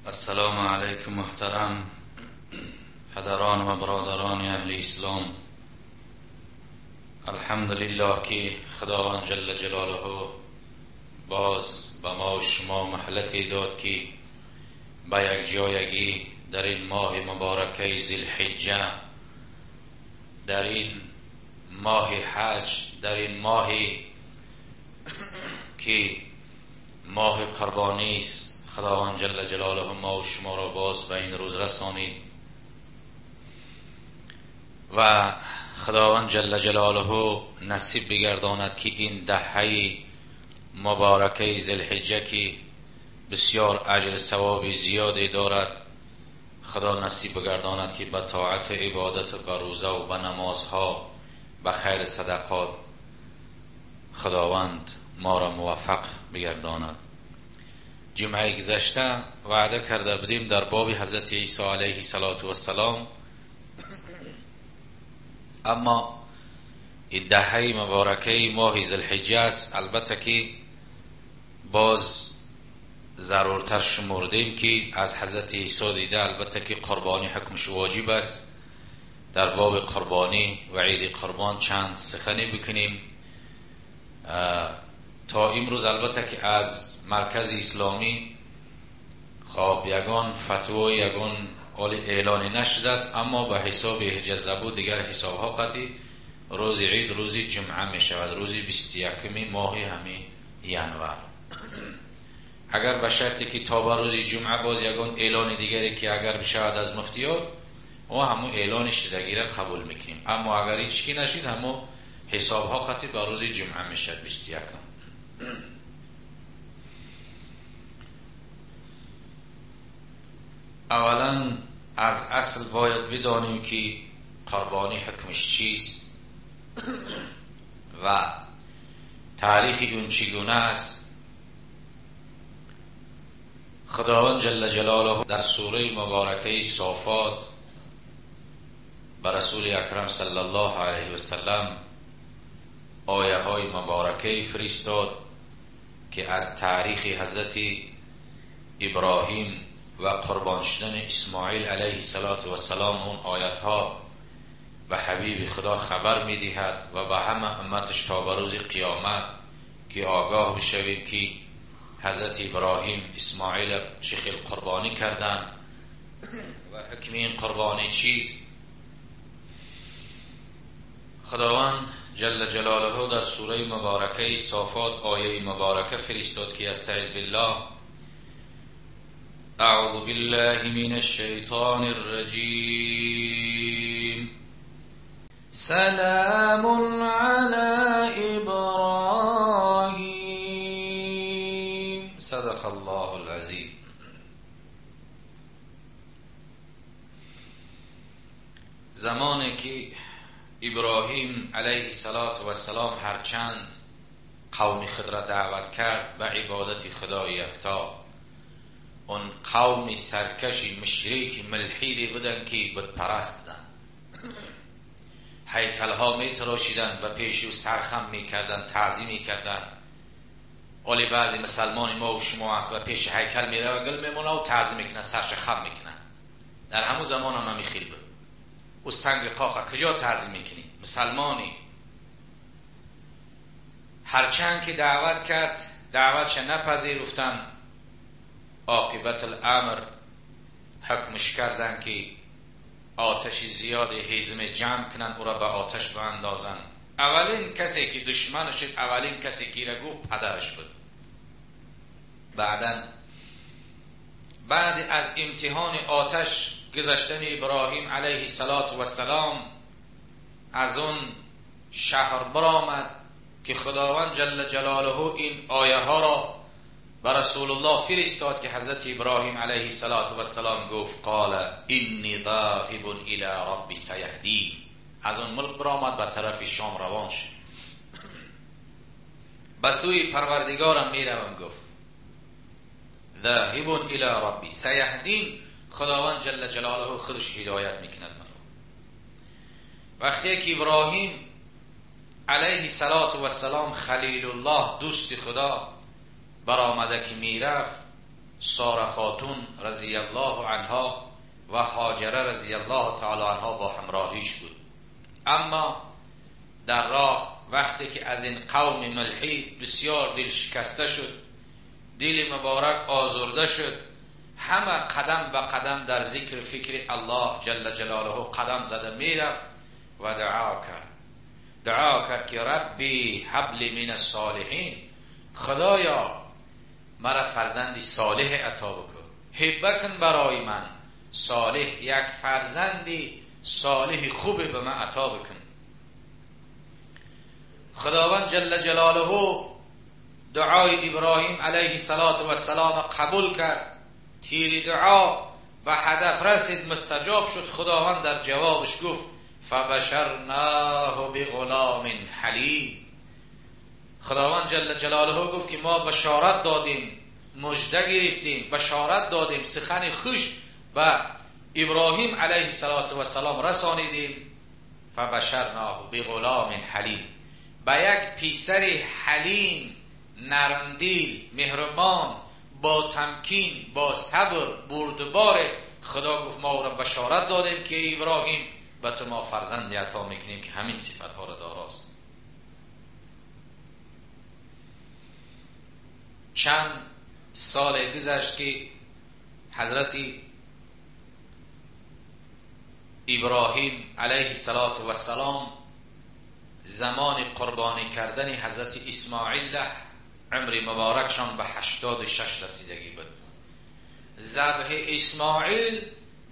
السلام علیکم محترم پدران و برادران اهل اسلام. الحمدلله که خداوند جل جلاله باز به ما و شما مهلتی داد که به یک جایگی در این ماه مبارکه ذوالحجه، در این ماه حج، در این ماه که ماه قربانی است، خداوند جل جلاله ما و شما را باز به این روز رسانید و خداوند جل جلاله نصیب بگرداند که این دهه مبارکه ذوالحجه که بسیار اجر ثواب زیادی دارد، خدا نصیب بگرداند که به طاعت عبادت، به روزه و به نمازها، به خیر صدقات خداوند ما را موفق بگرداند. جمعه گذشته وعده کرده بودیم در باب حضرت عیسی علیه السلام، اما این دهه مبارکه ماه ذوالحجه است. البته که باز ضرورتر شمردیم که از حضرت عیسی دیده، البته که قربانی حکمش واجب است. در باب قربانی و عید قربان چند سخنی بکنیم تا امروز. البته که از مرکز اسلامی خب یگان فتوا یگان اعلانی نشده است، اما به حساب حجزبو دیگر حسابها قطعی روز عید روز جمعه می شود، روز 21 ماه همین ینور. اگر به شرطی که تا به روز جمعه باز یگان اعلان دیگری که اگر بشود از مفتیات، ما همون اعلان شدگی را قبول میکنیم، اما اگر هیچ کی نشید همون حسابها قطعی به روز جمعه میشد 21. اولا از اصل باید بدانیم که قربانی حکمش چیست و تاریخ اون چگونه است. خداوند جل جلاله در سوره مبارکه صافات به رسول اکرم صلی الله علیه و سلم آیه های مبارکه فرستاد که از تاریخ حضرت ابراهیم و قربان شدن اسماعیل علیه السلام اون آیت ها به حبیب خدا خبر میدهد و به همه امتش تا به روز قیامت که آگاه بشویم که حضرت ابراهیم اسماعیل چه قربانی کردن و حکم این قربانی چیست. خداوند جل جلاله در سوره مبارکه صافات آیه مبارکه فرستاد که استعذ بالله، اعوذ بالله من الشیطان الرجیم، سلام علی ابراهیم، صدق الله العظیم. زمانی که ابراهیم علیه السلام هرچند قوم خود را دعوت کرد به عبادت خدای یکتا، اون قوم سرکشی مشرک ملحیدی بودن که بت پرست بودن، هیکل ها می تراشیدن و پیش او سرخم می کردن، تعظیم می کردن. ولی بعضی مسلمان ما و شما هست و پیش هیکل میره و گل میمونه و تعظیم میکنه، سرش خم میکنه. در همون زمان هم همی خیل بود. او سنگ قاقه کجا تعظیم میکنی؟ مسلمانی. هرچند که دعوت کرد دعوتش نپذیرفتن، عاقبت الامر حکمش کردن که آتش زیاد هیزم جمع کنن او را به آتش باندازن. اولین کسی که دشمن شد، اولین کسی که را گفت پدرش بود. بعداً بعد از امتحان آتش گذشتن ابراهیم علیه السلام از اون شهر برآمد که خداوند جل جلاله این آیه ها را به رسول الله فرستاد که حضرت ابراهیم علیه السلام گفت قال انی ذاهب الی ربی سیهدین. از اون ملک برآمد به طرف شام روان شد، به سوی پروردگارم میروم. گفت ذاهب الی ربی سیهدین، خداوند جل جلاله خودش هدایت میکند منو. وقتی که ابراهیم علیه السلام خلیل الله دوست خدا برآمده که میرفت، سارا خاتون رضی الله عنها و هاجره رضی الله تعالی عنها با همراهیش بود. اما در راه وقتی که از این قوم ملحد بسیار دل شکسته شد، دل مبارک آزرده شد، همه قدم به قدم در ذکر فکر الله جل جلاله قدم زده میرفت و دعا کرد. دعا کرد که ربی هب لی من الصالحین، خدایا مرا فرزندی صالح عطا بکن، هبه کن برای من صالح، یک فرزندی صالح خوب به من عطا بکن. خداوند جل جلاله دعای ابراهیم علیه السلام قبول کرد، تیر دعا به هدف رسید، مستجاب شد. خداوند در جوابش گفت فبشرناه بغلام حلیم. خداوند جل جلاله گفت که ما بشارت دادیم، مژده گرفتیم، بشارت دادیم، سخن خوش به ابراهیم علیه السلام رسانیدیم. فبشرناه بغلام حلیم، به یک پیسر حلیم، نرمدل، مهربان، با تمکین، با صبر، بردبار. خدا گفت ما او را بشارت دادیم که ابراهیم به تو ما فرزندی عطا میکنیم که همین صفتها را داراست. چند سال گذشت که حضرت ابراهیم علیه السلام زمان قربانی کردن حضرت اسماعیل ده عمر مبارکشان به 86 رسیدگی بود. ذبح اسماعیل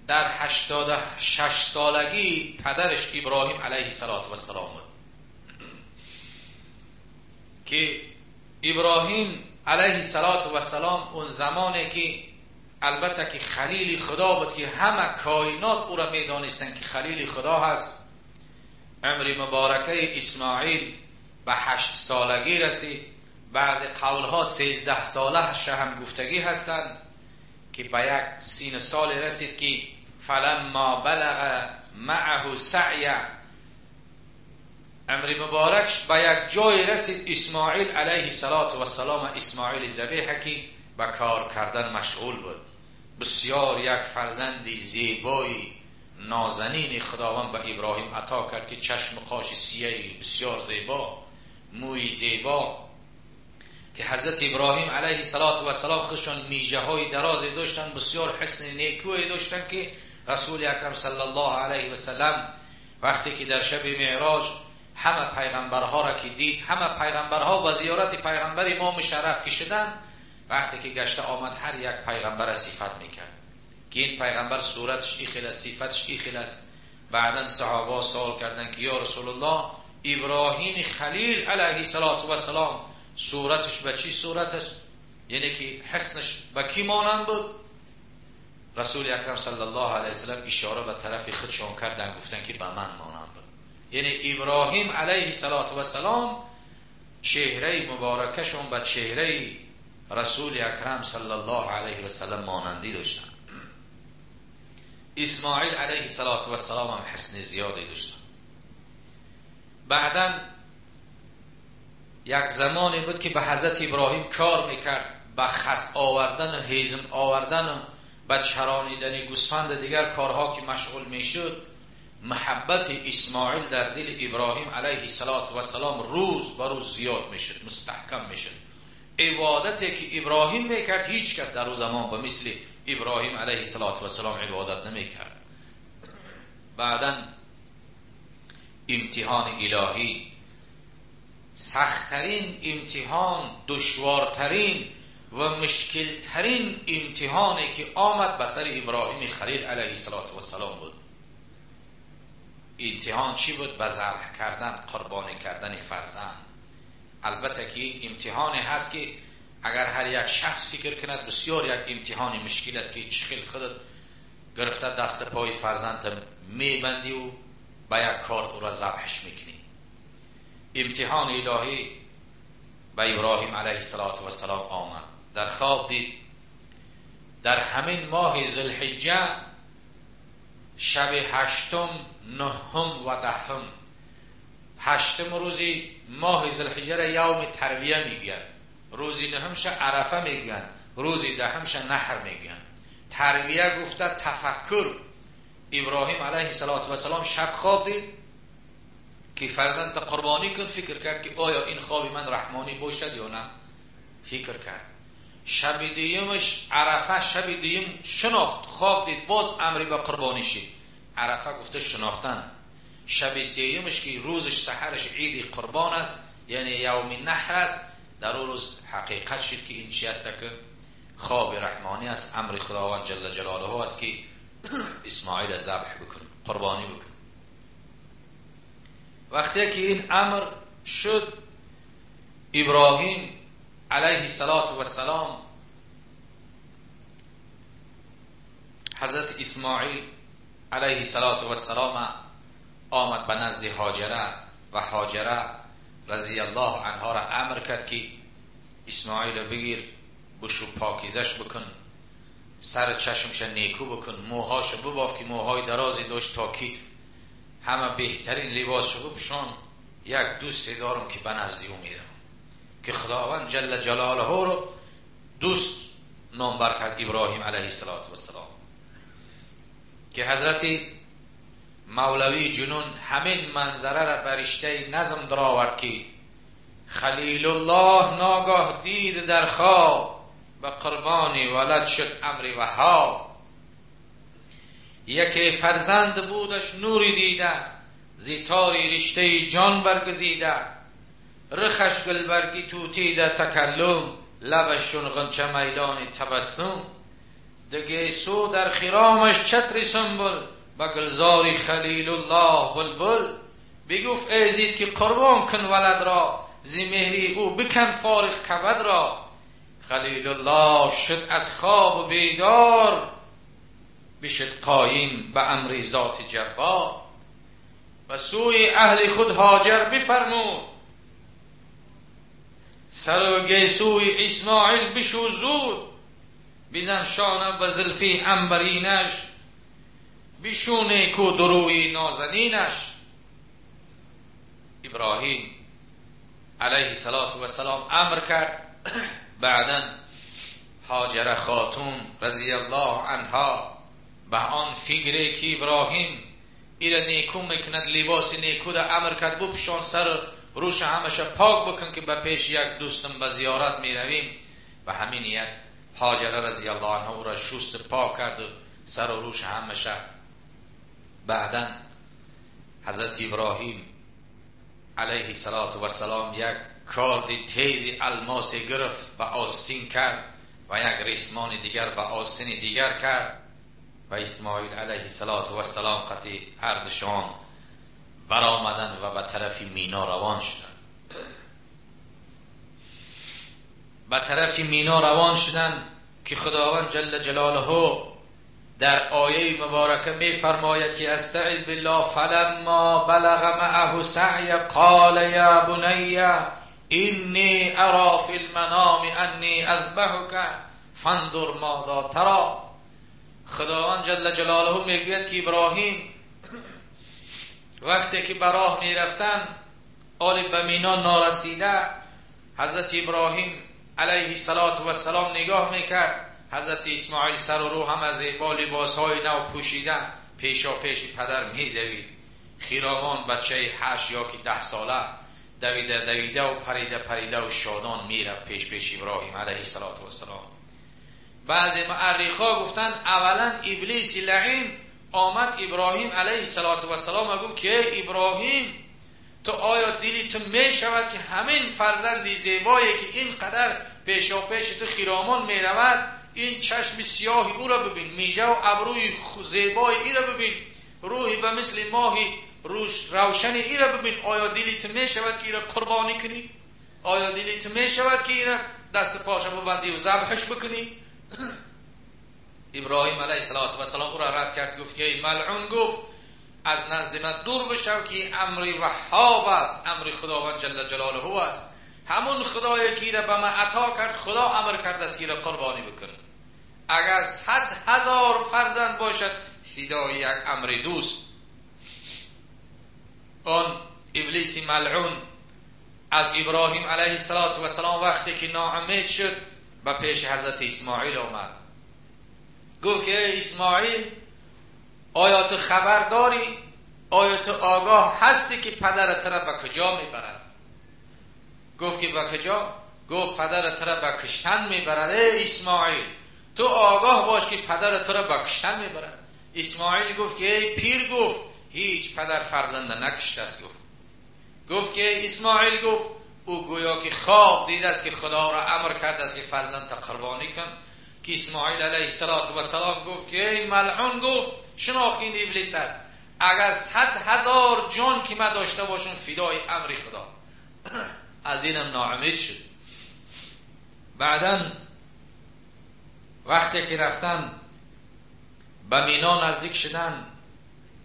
در 86 سالگی پدرش ابراهیم علیه السلام بود که ابراهیم علیه السلام اون زمانی که البته که خلیل خدا بود که همه کائنات او را میدانستند که خلیل خدا هست، عمر مبارکه اسماعیل به 8 سالگی رسید. بعض قولها 13 ساله هم گفتگی هستند که به یک سین سال رسید که فلما بلغ معه سعی، عمر مبارکش به یک جای رسید اسماعیل علیه السلام، اسماعیل ذبیحه که به کار کردن مشغول بود. بسیار یک فرزند زیبایی نازنین خداوند به ابراهیم عطا کرد که چشم قاش سیاهی بسیار زیبا، موی زیبا، که حضرت ابراهیم علیه السلام خودشان میجه های درازی داشتن، بسیار حسن نیکویی داشتن که رسول اکرم صلی الله علیه و سلم وقتی که در شب معراج همه پیغمبرها را که دید، همه پیغمبرها با زیارت پیغمبر ما مشرف که شدن، وقتی که گشته آمد هر یک پیغمبر صفت میکرد که این پیغمبر صورتش ای خیل است، صفتش ای خیل است. بعدا صحابه سوال کردن که یا رسول الله، ابراهیم خلیل علیه السلام صورتش به چی صورتش، یعنی که حسنش به کی مانند بود؟ رسول اکرم صلی الله علیه وسلم اشاره به طرف خودشان کردن، گفتن که به من مانند بود. یعنی ابراهیم علیه السلام چهره مبارکشون به چهره رسول اکرم صلی الله علیه وسلم مانندی داشتن. اسماعیل علیه السلام هم حسن زیادی داشتن. بعدا یک زمانی بود که به حضرت ابراهیم کار میکرد، به خس آوردن و هیزم آوردن و به چرانیدن گوسفند دیگر کارها که مشغول میشد، محبت اسماعیل در دل ابراهیم علیه السلام روز به روز زیاد میشد، مستحکم میشد. عبادتی که ابراهیم میکرد هیچ کس در اون زمان به مثل ابراهیم علیه السلام عبادت نمیکرد. بعدا امتحان الهی، سختترین امتحان، دشوارترین و مشکلترین امتحانی که آمد به سر ابراهیم خلیل علیه السلام بود. امتحان چی بود؟ به ذبح کردن، قربانی کردن فرزند. البته که این امتحانی هست که اگر هر یک شخص فکر کند بسیار یک امتحان مشکل است که چه خیلی خودت گرفته دست پای فرزند میبندی و با یک کار او را ذبحش میکنی. امتحان الهی به ابراهیم علیه السلام آمد. در خواب دید در همین ماه ذوالحجه شب 8، 9 و 10، 8 روزی ماه ذوالحجه را یوم ترویه میگن، روزی 9 عرفه میگن، روز دهمش نحر میگن. ترویه گفته تفکر. ابراهیم علیه السلام شب خواب دید که فرزند قربانی کن، فکر کرد که آیا این خواب من رحمانی باشد یا نه، فکر کرد. شب دیمش عرفه، شب دیم شناخت، خواب دید، باز امری به قربانی شد. عرفه گفته شناختن. شب سیمش که روزش سحرش عید قربان است، یعنی یوم نحر است، در اون روز حقیقت شد که این چی است که خواب رحمانی است، امر خداوند جل جلاله است که اسماعیل ذبح بکن، قربانی بکن. وقتی که این امر شد، ابراهیم علیه السلام حضرت اسماعیل علیه السلام آمد به نزد هاجره و هاجره رضی الله عنها را امر کرد که اسماعیل بگیر، بشو پاکیزش بکن، سر چشمش نیکو بکن، موهاش بباف که موهای درازی داشت تا کتف، همه بهترین لباسشو بپوشان. یک دوست دارم که به نزد او میرم که خداوند جل جلاله رو دوست نامبر کرد ابراهیم علیه السلام. که حضرت مولوی جنون همین منظره را برشته نظم درآورد که خلیل الله ناگاه دید در خواب، به قربانی ولد شد امر وهاب. یکی فرزند بودش نوری دیده، زیتاری رشته جان برگزیده. رخش گلبرگی توتی در تکلم، لبش چون غنچه میلان تبسم. دگیسو در خرامش چتر سنبل، به گلزار خلیل الله بلبل. بگفت ایزید که قربان کن ولد را، زی مهری او بکن فارغ کبد را. خلیل الله شد از خواب بیدار، بشد قایم به امر ذات جبار. و سوی اهل خود هاجر بفرمود، سر و گیسوی اسماعیل بشو زود. بزن شانه به زلفی عنبرینش، بشونه کو دروی نازنینش. ابراهیم علیه السلام امر کرد. بعدا هاجر خاتون رضی الله عنها به آن فکری که ابراهیم ایره نیکو میکند، لباس نیکو در امر کرد بپوشان، سر روش همشه پاک بکن که به پیش یک دوستم به زیارت میرویم. و همین نیت هاجر رضی الله عنها او را شست پاک کرد و سر و روش همشه. بعدا حضرت ابراهیم علیه السلام یک کارد تیز الماس گرفت و آستین کرد و یک ریسمان دیگر به آستین دیگر کرد و اسماعیل علیه السلام قطعی هر دوشان برآمدن و به طرف مینا روان شدند. به طرف مینا روان شدند که خداوند جل جلاله در آیه مبارکه می فرماید که استعذ بالله فلما بلغ معه سعی قال یا بنی انی ارا فی المنام انی اذبحک فانظر ماذا ترى. خداوند جل جلاله میگوید که ابراهیم وقتی که به راه میرفتن، آل به مینا نارسیده، حضرت ابراهیم علیه السلام نگاه میکرد، حضرت اسماعیل سر و رو هم از با لباس های نو پوشیدن پیشا پیش پدر میدوید. خیرامان بچه 8 یا که 10 ساله دویده دویده و پریده پریده و شادان میرفت پیش پیش ابراهیم علیه السلام. بعضی مؤرخا گفتن اولا ابلیس لعین آمد ابراهیم علیه السلام گفت که ابراهیم تو آیا دلی تو می شود که همین فرزندی زیبایی که اینقدر پیشا پیش تو خیرامان می رود، این چشم سیاهی او را ببین، میژه و ابروی زیبای ای را ببین، روحی به مثل ماهی روش روشن ای را ببین، آیا دلی تو می شود که ای را قربانی کنی؟ آیا دلی تو می شود که ای را دست پاش ببندی و ذبحش بکنی؟ ابراهیم علیه السلام او را رد کرد، گفت که ای ملعون، گفت از نزد من دور بشو که امری وهاب است، امر خداوند جل جلاله است. همون خدایی که را به من عطا کرد، خدا امر کرده است که را قربانی بکنه. اگر 100,000 فرزند باشد فدای یک امر دوست. آن ابلیس ملعون از ابراهیم علیه السلام وقتی که ناامید شد، به پیش حضرت اسماعیل آمد. گفت که اسماعیل، آیا تو خبر داری؟ آیا تو آگاه هستی که پدرت را به کجا میبرد؟ گفت که به کجا؟ گفت پدرت را به کشتن میبرد. ای اسماعیل، تو آگاه باش که پدرت را به کشتن میبرد. اسماعیل گفت که ای پیر، گفت هیچ پدر فرزند نکشته است. گفت که اسماعیل، گفت او گویا که خواب دیده است که خدا را امر کرده است که فرزند قربانی کن. که اسماعیل علیه السلام گفت که ای ملعون، گفت شناخت این ابلیس است، اگر 100,000 جان که من داشته باشم فدای امر خدا. از اینم ناامید شد. بعداً وقتی که رفتن به مینا نزدیک شدن،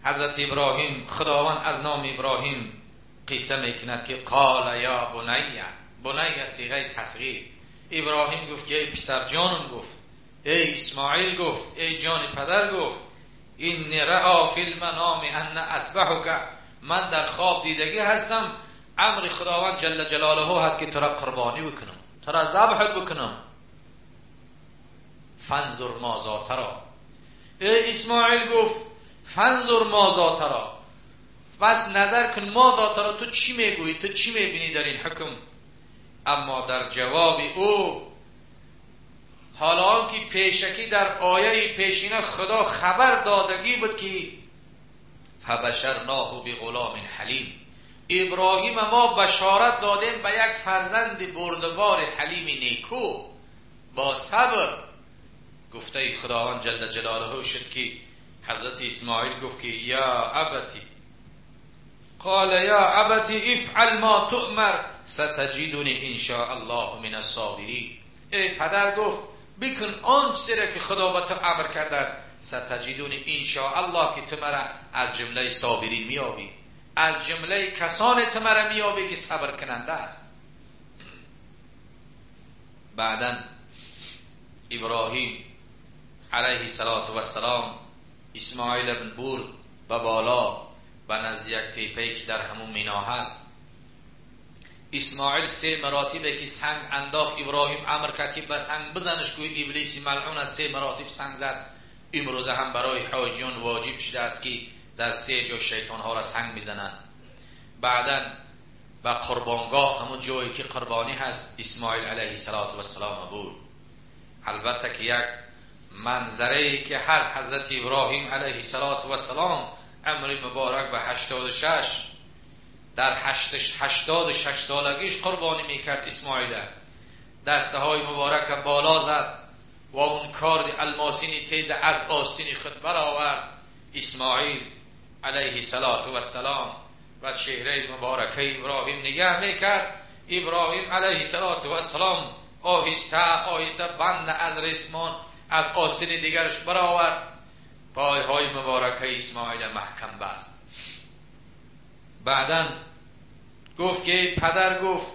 حضرت ابراهیم، خداوند از نام ابراهیم قصه میکند که قال یا بنی، بنی صیغه تصغیر. ابراهیم گفت که ای پسر جانم، گفت ای اسماعیل، گفت ای جان پدر، گفت این رأی فی المنام ان اذبحک، من در خواب دیدگی هستم، امر خداوند جل جلاله هست که تو را قربانی بکنم، تو را ذبح بکنم. فانظر ماذا تری. ای اسماعیل گفت فانظر ماذا تری، بس نظر کن ماذا تری، تو چی میگویی، تو چی میبینی در این حکم؟ اما در جواب او، حالا که پیشکی در آیه پیشینه خدا خبر دادگی بود که فبشرناه بغلام حلیم، ابراهیم ما بشارت دادیم به یک فرزند بردبار حلیم نیکو با صبر. گفته خداوند جل جلاله شد که حضرت اسماعیل گفت که یا ابتی، قال یا ابتی افعل ما تؤمر ستجدنی ان شاء الله من الصابرین. ای پدر، گفت بکن آن چیزی که خدا به تو امر کرده است، ستجدنی ان شاء الله، که تو مرا از جمله صابرین میابی، از جمله کسان تو مرا میابی که صبر کننده است. بعداً ابراهیم علیه السلام اسماعیل ابن برد به بالا، به نزد یک تیپه که در همون مینا هست. اسماعیل 3 مراتب که سنگ انداخت، ابراهیم امر کرد که به سنگ بزنش، گوی ابلیس ملعون از 3 مراتب سنگ زد. امروز هم برای حاجیان واجب شده است که در 3 جا شیطان ها را سنگ میزنند. بعداً به قربانگاه، همون جایی که قربانی هست، اسماعیل علیه السلام بود. البته که یک منظره که هست، حضرت ابراهیم علیه السلام امر مبارک به 86 در 86 سالگیش قربانی میکرد اسماعیل. دسته های مبارک بالا زد و اون کارد الماسینی تیز از آستین خود برآورد اسماعیل علیه السلام و چهره مبارکه ابراهیم نگه میکرد. ابراهیم علیه السلام آهسته آهسته بند از ریسمان از آستین دیگرش برآورد، پایهای مبارکه اسماعیل محکم بست. بعداً گفت که پدر، گفت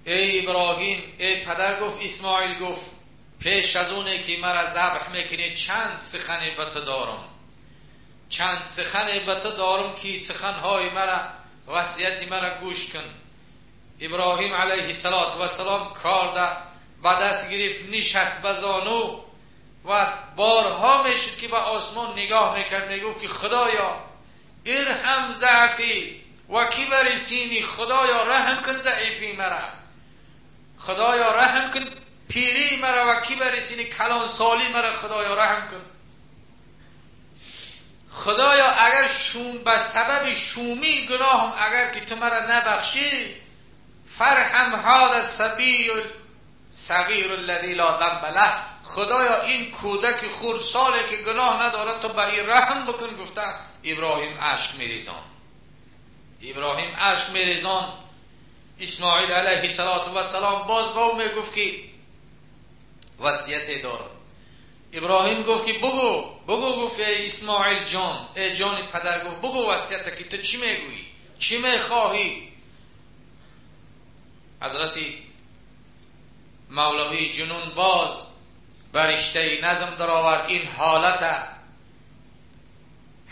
ای ابراهیم، ای پدر، گفت اسماعیل، گفت پیش از اونه که مرا ذبح میکنی چند سخن به تو دارم، چند سخن به تو دارم که سخنهای مرا، وصیت مرا گوش کن. ابراهیم علیه السلام کارده به دست گرفت، نشست به زانو و بارها میشد که به آسمان نگاه میکرد، میگفت که خدایا ارحم ضعفی و کبر سینی، خدایا رحم کن ضعیفی مرا، خدایا رحم کن پیری مرا و کبر سینی، کلان سالی مرا، خدایا رحم کن. خدایا اگر شوم به سبب شومی گناهم اگر که تو مرا نبخشی، فرحم هذا الصبی الصغیر الذی لا ذنب له، خدایا این کودک خردساله که گناه نداره تو به این رحم بکن. گفته ابراهیم اشک میریزان، ابراهیم اشک میریزان. اسماعیل علیه السلام باز با او میگفت که وصیت دارم. ابراهیم گفت که بگو، بگو. گفت ای اسماعیل جان، ای جان پدر، گفت بگو وصیت که تو چی میگویی، چی میخواهی؟ حضرت مولوی جنون باز برشته نظم در آورد این حالت.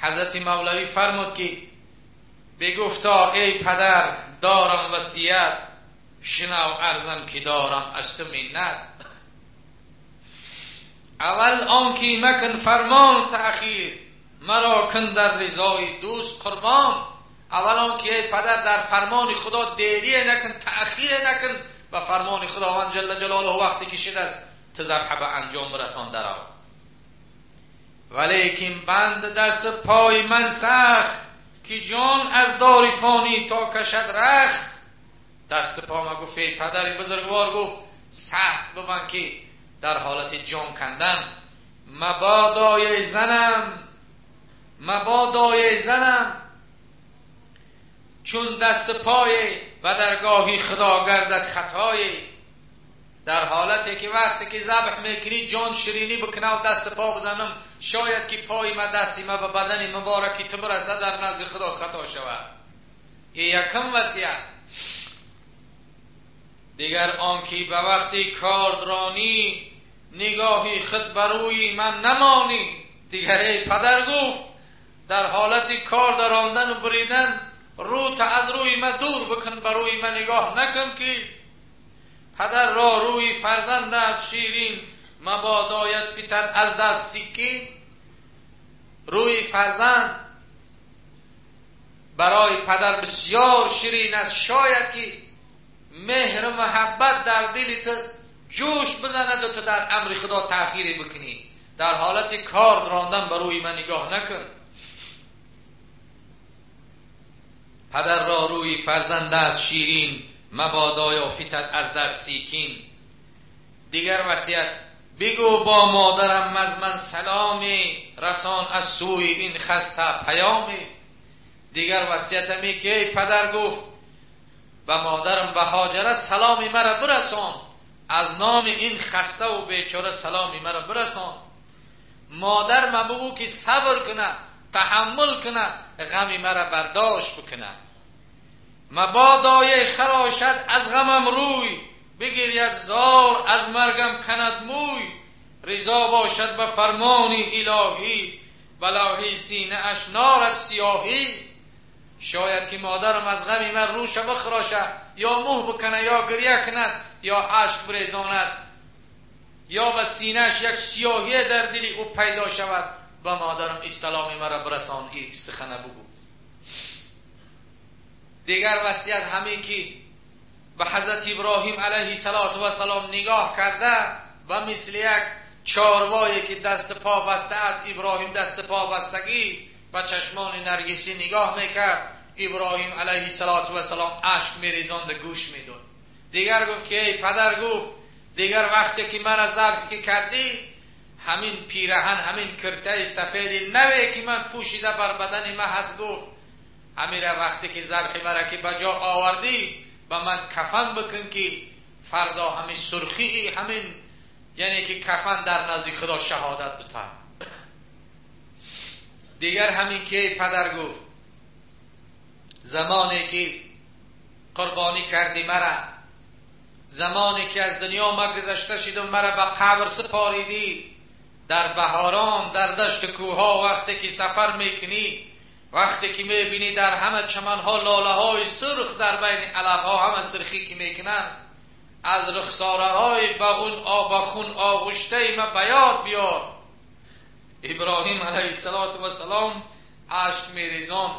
حضرت مولوی فرمود که بگفتا ای پدر دارم وصیت، شنو عرضم که دارم از تو منت. اول آنکی مکن فرمان تأخیر، مرا کن در رضای دوست قربان. اول آنکی ای پدر در فرمان خدا دیری نکن، تأخیر نکن و فرمان خداوند جل جلاله وقتی که شد است ذبح به انجام برسان درآ. ولیکن بند دست پای من سخت، که جان از دار فانی تا کشد رخت. دست پا ما گفت ای پدر بزرگوار، گفت سخت ببند که در حالت جان کندن. مبادای زنم، مبادای زنم، چون دست پای و درگاهی خدا گردد خطای. در حالتی که وقتی که ذبح میکنی جان شیرینی بکنه و دست پا بزنم، شاید که پای ما دستی ما به بدن مبارکی تو برسد، در نزد خدا خطا شود. این یکم وصیت. دیگر آنکی به وقتی کاردرانی، نگاهی خود بروی من نمانی. دیگر ای پدر گفت در حالت کار دراندن و بریدن رو تا از روی من دور بکن، بروی من نگاه نکن که پدر را روی فرزند از شیرین، مبادایت فتد از دست سیکی. روی فرزند برای پدر بسیار شیرین است، شاید که مهر و محبت در دل تو جوش بزند و تو در امر خدا تأخیری بکنی. در حالت کار راندن بروی من نگاه نکن. پدر را روی فرزند از شیرین، مبادایا فتد از دست سیکین. دیگر وصیت، بگو با مادرم از من سلامی، رسان از سوی این خسته پیامی. دیگر وصیت می که پدر گفت و مادرم به هاجره سلامی مرا برسان، از نام این خسته و بیچاره سلامی مرا برسان. مادر ما بگو که صبر کنه، تحمل کنه، غمی مرا برداشت بکنه. مبادای خراشد از غمم روی، بگیرید زار از مرگم کند موی. رضا باشد به فرمان الهی، بلاهی سینه اش نار از سیاهی. شاید که مادرم از غمی من روش بخراشه، یا موه بکنه، یا گریه کند، یا اشک بریزاند، یا به سینه‌اش یک سیاهی در دل او پیدا شود. و مادرم این سلام مرا برسان، این سخنه بگو. دیگر وصیت همین که به حضرت ابراهیم علیه السلام نگاه کرده و مثل یک چاروایی که دست پا بسته است، ابراهیم دست پا بستگی و چشمان نرگسی نگاه میکرد. ابراهیم علیه السلام اشک میریزاند، گوش میداد. دیگر گفت که ای پدر، گفت دیگر وقتی که من از ذبح که کردی، همین پیرهن، همین کرته سفید نوی که من پوشیده بر بدن من هست، گفت همین وقتی که ذبح مرا که بجا آوردی به من کفن بکن که فردا همین سرخی، همین یعنی که کفن در نزد خدا شهادت بده. دیگر همین که پدر گفت زمانی که قربانی کردی مرا، زمانی که از دنیا ما گذشته شدم، مرا به قبر سپاریدی، در بهاران، در دشت کوها وقتی که سفر میکنی، وقتی که میبینی در همه چمنها لاله های سرخ در بین علف ها همه سرخی که میکنن، از رخساره های با خون آغشته ما بیاد بیار. ابراهیم علیه السلام اشک میریزان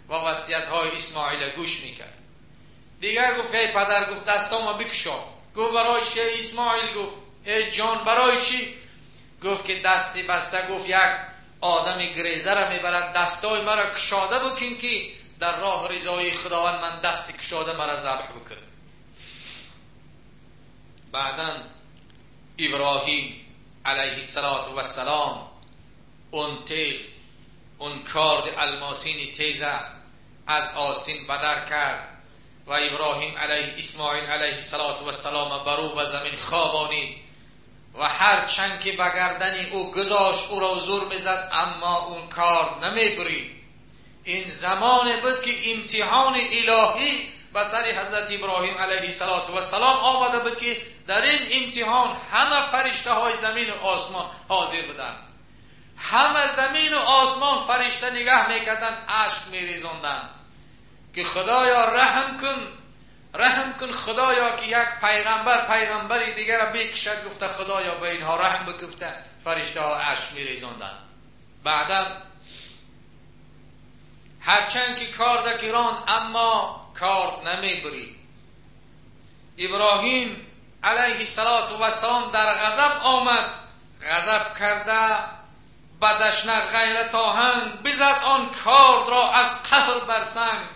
و وصیت های اسماعیل گوش میکرد. دیگر گفت ای پدر، گفت دستامو بکشا. گفت برای چی اسماعیل؟ گفت ای جان برای چی؟ گفت که دستی بسته، گفت یک آدم گریزه را میبرد، دستای مرا کشاده بکن که در راه رضای خداوند من دست کشاده مرا ذبح بکن. بعدا ابراهیم علیه السلام اون تیغ، اون کارد الماسین تیزه از آسین بدر کرد و ابراهیم علیه اسماعیل علیه السلام برو به زمین خوابانید و هر چند که به گردن او گذاشت او را زور میزد، اما اون کار نمیبرید. این زمان بود که امتحان الهی به سر حضرت ابراهیم علیه السلام آمده بود که در این امتحان همه فرشته های زمین و آسمان حاضر بودند. همه زمین و آسمان فرشته نگاه میکردن، اشک میریزاندند که خدایا رحم کن، رحم کن خدایا که یک پیغمبر پیغمبری دیگر را بکشد. گفته خدایا به اینها رحم بگفته. فرشته ها اشک میریزاندند. بعدا هرچند که کارد راند اما کارد نمیبرید. ابراهیم علیه السلام در غضب آمد، غضب کرده بدشنه غیرت آهنگ، بزد آن کارد را از قهر بر سنگ.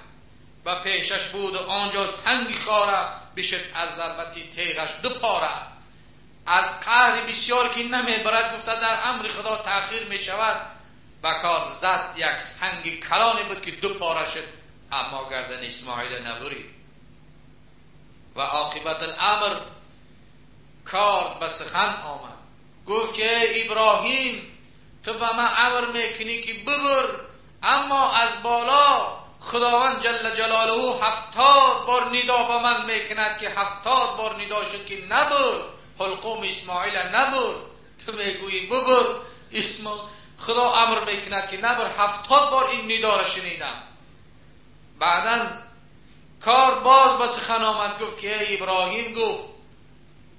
و پیشش بود و آنجا سنگی خاره، بشد از ضربتی تیغش دو پاره. از قهر بسیار که نمیبرد گفته در امر خدا تأخیر میشود، به کار زد یک سنگ کلانی بود که دو پاره شد، اما گردن اسماعیل نبرید. و عاقبت الامر کار به سخن آمد، گفت که ابراهیم تو به من امر میکنی که ببر، اما از بالا خداوند جل جلاله 70 بار ندا به من میکند که 70 بار ندا شد که نبر، حلقوم اسماعیل نبر، تو میگویی ببر، خدا امر میکند که نبر. 70 بار این ندا را شنیدم. بعدا کار باز به سخن آمد، گفت که ابراهیم، گفت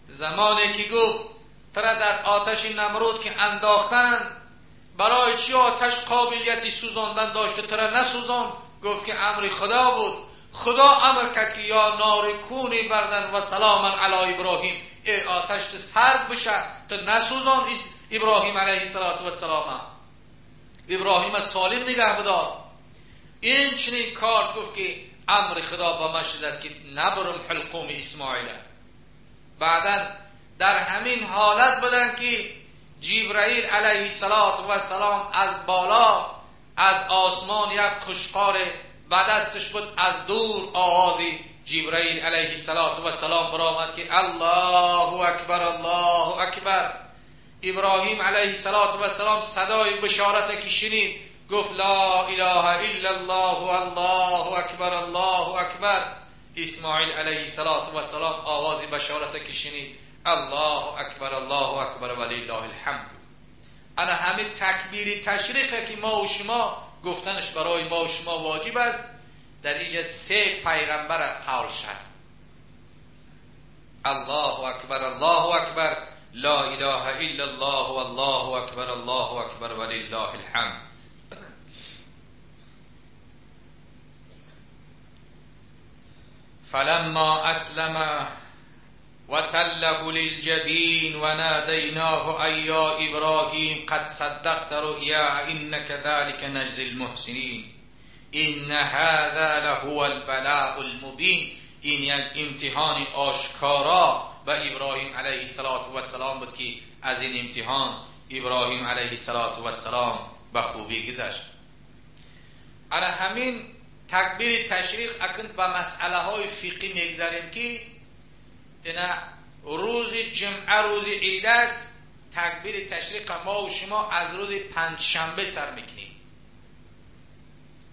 زمانی که گفت تره در آتش نمرود که انداختن، برای چی آتش قابلیتی سوزاندن داشته تره نسوزان؟ گفت که امر خدا بود، خدا امر کرد که یا نار کونی بردن و سلاما علی ابراهیم، ای آتش سرد بشه تو نسوزان ابراهیم علیه السلام، ابراهیم سالم نگه بدار. این چنین کار گفت که امر خدا با من شده است که نبرم حلقوم اسماعیل. بعدا در همین حالت بودن که جبرائیل علیه السلام از بالا از آسمان یک قشقار به دستش بود، از دور آواز جبرائیل علیه السلام برآمد که الله اکبر الله اکبر. ابراهیم علیه السلام صدای بشارت که شنید گفت لا اله الا الله الله اکبر الله اکبر. اسماعیل علیه السلام آواز بشارت که شنید الله اکبر الله اکبر ولله الحمد. انا همه تکبیر تشریقه که ما و شما گفتنش برای ما و شما واجب است. در اینجا 3 پیغمبر قولش هست: الله اکبر الله اکبر لا اله الا الله والله اکبر الله اکبر ولله الحمد. فلما اسلم وتله للجبين وناديناه أي يا إبراهيم قد صدقت رؤيا إنك ذلك نجزي المحسنين إن هذا لهو البلاء المبين. این یک امتحان آشکارا به ابراهیم علیه السلام بود که از این امتحان ابراهیم علیه السلام به خوبی گذشت. انا همین تکبیر تشریق اکنون به مسئله های فقهی میگذریم که اینا روز جمعه روز عید است. تکبیر تشریق ما و شما از روز پنجشنبه سر میکنیم.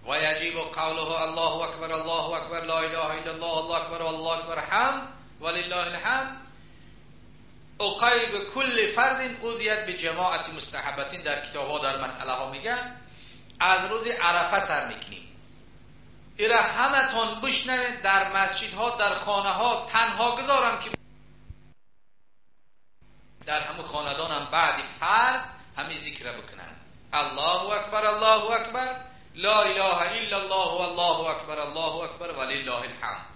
و یجب قوله الله اکبر الله اکبر لا اله الا الله الله اکبر والله اکبر حمد ولله الحمد عقیب کل فرض اودیت به جماعت مستحبتین. در کتاب ها در مسئله ها میگن از روز عرفه سر میکنیم. ایره همتون بشنوید، در مسجدها در خانه ها تنها گذارم که در همون خاندان هم بعد فرض همین ذکر بکنن: الله اکبر الله اکبر لا اله الا الله والله اکبر الله اکبر ولله الحمد.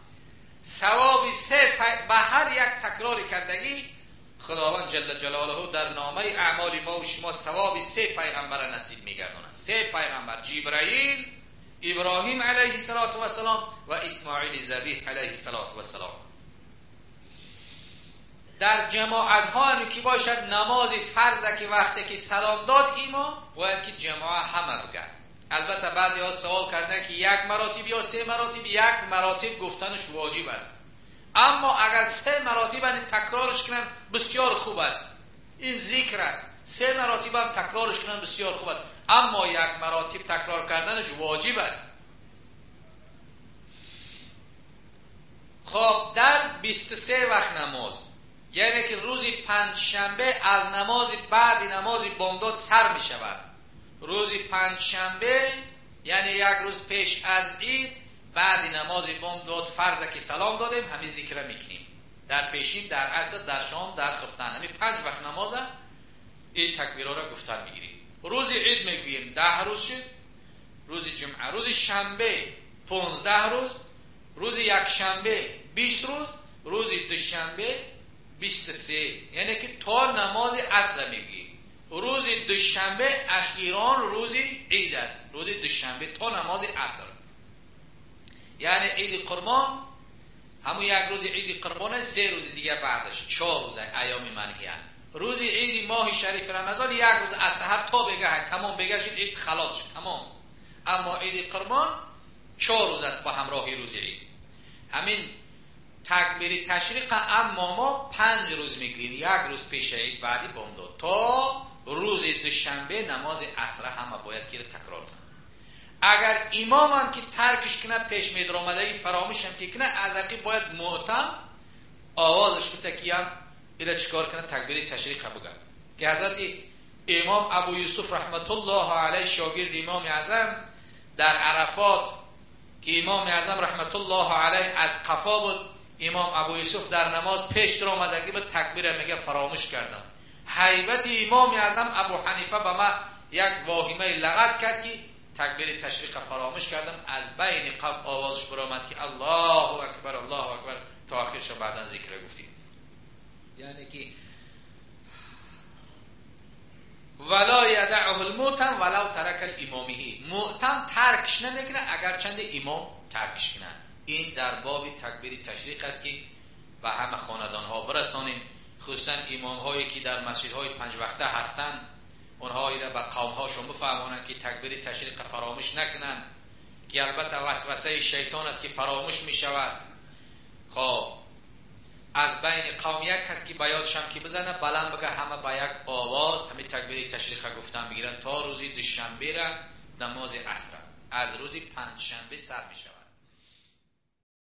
ثواب 3 به هر یک تکرار کردگی خداوند جل جلاله در نامه اعمال ما و شما ثواب 3 پیغمبر نصیب میگرداند. 3 پیغمبر: جبرائیل، ابراهیم علیه السلام و اسماعیل ذبیح علیه السلام. در جماعت ها هم که باشد نماز فرض که وقتی که سلام داد ایما باید که جماعت همه بگن. البته بعضی ها سوال کردن که 1 مراتب یا 3 مراتب. 1 مراتب گفتنش واجب است، اما اگر 3 مراتب هم تکرارش کنن بسیار خوب است. این ذکر است. 3 مراتب هم تکرارش کنن بسیار خوب است، اما 1 مراتب تکرار کردنش واجب است. خب در 23 وقت نماز، یعنی که روز پنجشنبه از نماز بعد نماز بامداد سر می شود. روز پنجشنبه یعنی یک روز پیش از عید بعد نماز بامداد فرض که سلام دادیم همین ذکر میکنیم، در پیشین، در عصر، در شام، در خفتن، همین 5 وقت نماز این تکبیرها را گفتن میگیریم. روز عید میگوییم 10 روز شد، روز جمعه، روز شنبه 15 روز، روز یک شنبه 20 روز، روز دوشنبه 23، یعنی که تا نماز عصر میگیم. روز دوشنبه اخیران روز عید است، روز دوشنبه تا نماز عصر، یعنی عید قربان همون یک روز عید قربان، 3 روز دیگه بعدش 4 روز ایام منهیه. روز عید ماه شریف رمضان یک روز از سحر تا بگه تمام بگه شد عید خلاص شد تمام. اما عید قربان 4 روز است با همراهی روز عید. همین تکبیر تشریق اما ما 5 روز میگوییم، یک روز پیش عید بعدی بامداد تا روز دوشنبه نماز عصر همه باید که تکرار کنه. اگر امام هم که ترکش کنه پیش میدر آمدگی فراموش هم که کنه، از عقب باید معتم آوازش بده که هم ایره چیکار کنه، تکبیر تشریق بگه. که حضرت امام ابو یوسف رحمت الله علیه شاگرد امام اعظم در عرفات که امام اعظم رحمت الله علیه از قفا بود، امام ابو یوسف در نماز پیش در آمدگی بود، تکبیر میگه فراموش کردم. هیبت امام اعظم ابو حنیفه به ما یک واهمه لغت کرد که تکبیر تشریق فراموش کردم، از بین قوم آوازش برآمد که الله اکبر الله اکبر تا آخرش بعداً ذکر گفتیم. یعنی که ولا یدعه المؤتم ولو ترک الامامه، مؤتم ترکش نمیکنه اگر چند امام ترکش کنه. این در باب تکبیر تشریق است که به همه خاندان ها برسانیم، خصوصا امام هایی که در مسجد های 5 وقته هستند، اونها را به قوم هاشون بفهمانند که تکبیر تشریق فراموش نکنند، که البته وسوسه شیطان است که فراموش می شود. خب از بین قوم یک کس که بیادشم که بزنه بلند بگه، همه با یک آواز همه تکبیر تشریق گفتن بگیرن تا روزی دوشنبه را نماز عصر از روز پنجشنبه سر می شود.